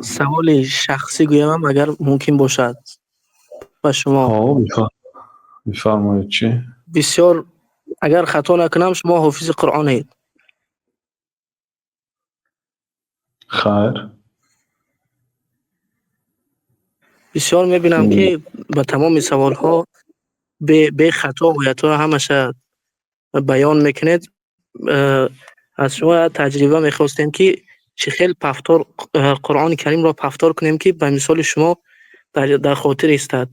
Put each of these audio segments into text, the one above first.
Саволи шахсӣ гӯямам, агар мумкин бошад, ба шумо. Бифармоед, чӣ? Бисёр, агар хато накунам, шумо ҳофизи Қуръонед. Хайр. Бисёр мебинам, ки ба тамоми саволҳо бехато оятҳоро ҳамаша баён мекунед. Аз шумо як таҷриба мехостем, ки чӣ хел пафтор Қуръони Каримро пафтор кунем, ки ба мисоли шумо дар хотир истад.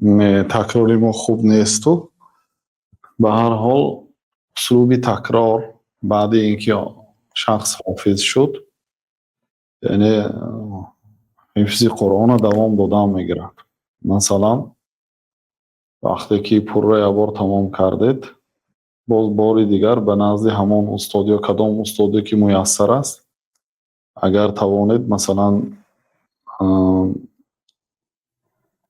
Не, такрори мо хуб несту. Ба ҳар ҳол, услуби такрор баъди ин ки шахс ҳофиз шуд, яъне ҳифзи Қуръонро давом додан мегирад. Масалан, вақте ки пурра якбор тамом кардед, боз бори дигар ба назди ҳамон устод ё кадом устоде, ки муяссар аст, агар тавонед, масалан,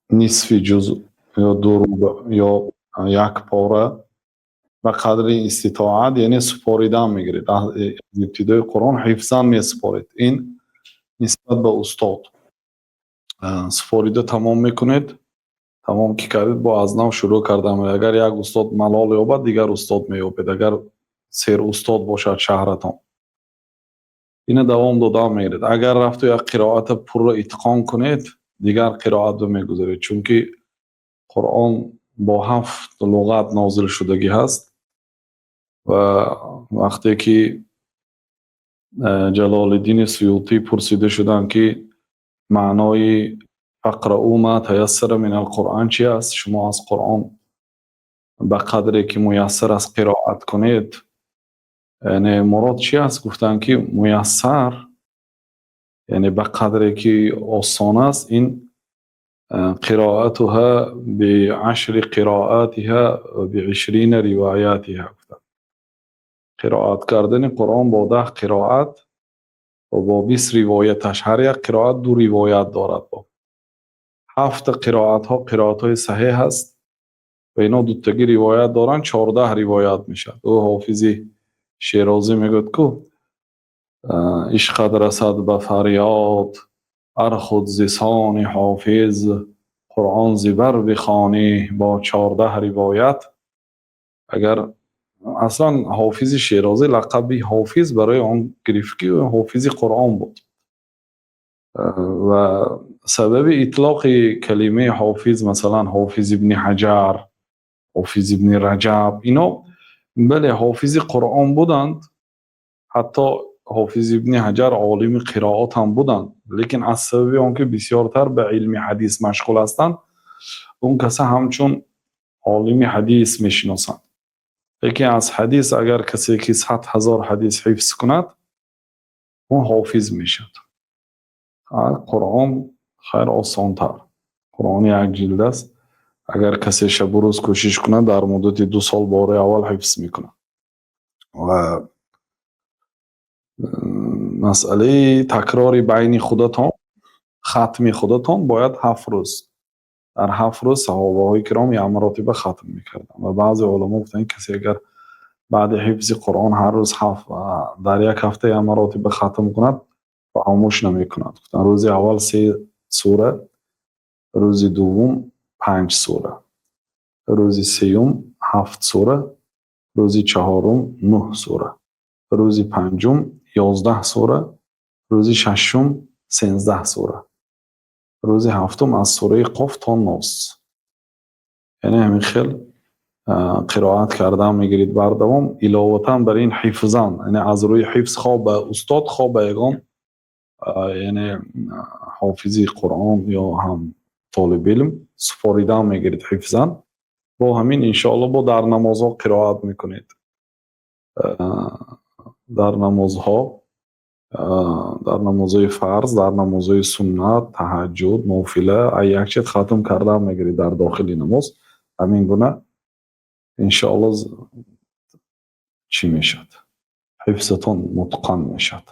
нисфи ҷузъ ё ду рубъ ё як пора, ба қадри иститоат, яъне супоридан мегиред. Аз ибтидои Қуръон ҳифзан месупоред. Ин нисбат ба устод. Супорида тамом мекунед, тамом ки кардед, бо аз нав шурӯъ кардан. Агар як устод малол ёбад, дигар устод меёбед, агар сер устод бошад шаҳратон. Ина давом додан мегиред. Агар рафту як қироата пурра итқон кунед, дигар қироатро мегузаред, чунки Қуръон бо ҳафт луғат нозил шудагӣ ҳаст. Ва вақте ки Ҷалолиддини Суютӣ пурсида шуданд, ки маънои фақраъу ма таяссара минал Қуръан чи аст, шумо аз Қуръон ба қадре ки муяссар аст қироат кунед, яъне мурод чи аст? Гуфтанд, ки муяссар, яъне ба қадре ки осон аст, ин қироатуҳа биашри қироатиҳа ва биишрина ривоятиҳа гуфтанд. Қироат кардани Қуръон бо 10 қироат ва бо 20 ривояташ, ҳар як қироат ду ривоят дорад. Бо ҳафта қироатҳо қироатҳои саҳеҳ аст ва ино дутагӣ ривоят доранд, 14 ривоят мешавад. Ӯ Ҳофизи Шерозӣ мегӯяд, ку ишқат расад ба фарёд ар худ зисони ҳофиз, Қуръон зибар бихонӣ бо 14 ривоят. Агар аслан Ҳофизи Шерозӣ лақаби ҳофиз барои он гирифт, ки ҳофизи Қуръон буд. Ва сабаби итлоқи калимаи ҳофиз, масалан, Ҳофиз ибни Ҳаҷар, Ҳофиз ибни Раҷаб, ино бале, ҳофизи Қуръон буданд, ҳатто Ҳофиз ибни Ҳаҷар олими қироат ҳам буданд, лекин аз сабаби он ки бисёртар ба илми ҳадис машғул ҳастанд, он каса ҳамчун олими ҳадис мешиносанд. Лекин аз ҳадис агар касе ки 100 000 ҳадис ҳифз кунад, он ҳофиз мешавад. Қуръон хайр, осонтар. Қуръон як ҷилд аст. Агар касе шабу рӯз кӯшиш кунад, дар муддати 2 сол бори аввал ҳифз мекунад. Ва масъалаи такрори байни худатон, хатми худатон бояд 7 рӯз. Дар 7 рӯз саҳобаҳои киром як маротиба хатм мекарданд. Ва баъзе уламо гуфтанд, касе агар баъди ҳифзи Қуръон ҳар рӯз ҳафт, дар як ҳафта як маротиба хатм кунад, фаромӯш намекунад. Гуфтанд, рӯзи аввал се сура, рӯзи дуввум панҷ сура, рӯзи сеюм ҳафт сура, рӯзи чаҳорум нӯҳ сура, рӯзи панҷум 11 сура, рӯзи шашум 13 сура, рӯзи ҳафтум аз сураи Қоф то Нос. Яъне ҳамин хел қироат кардан мегирид бардавом, иловатан бар ин ҳифзан, яъне аз рӯи ҳифз, хоҳ ба устод, хоҳ ба ягон, яъне ҳофизи Қуръон ё ҳам толибилм супоридан мегирид ҳифзан. Бо ҳамин, иншоалло, бо дар намозҳо қироат мекунед. Дар намозҳо, дар намозҳои фарз, дар намозҳои суннат, таҳаҷҷуд, нофила, як чиз хатм кардан мегиред дар дохили намоз. Ҳамин гуна, иншоалло, чӣ мешавад? Ҳифзатон мутқан мешавад.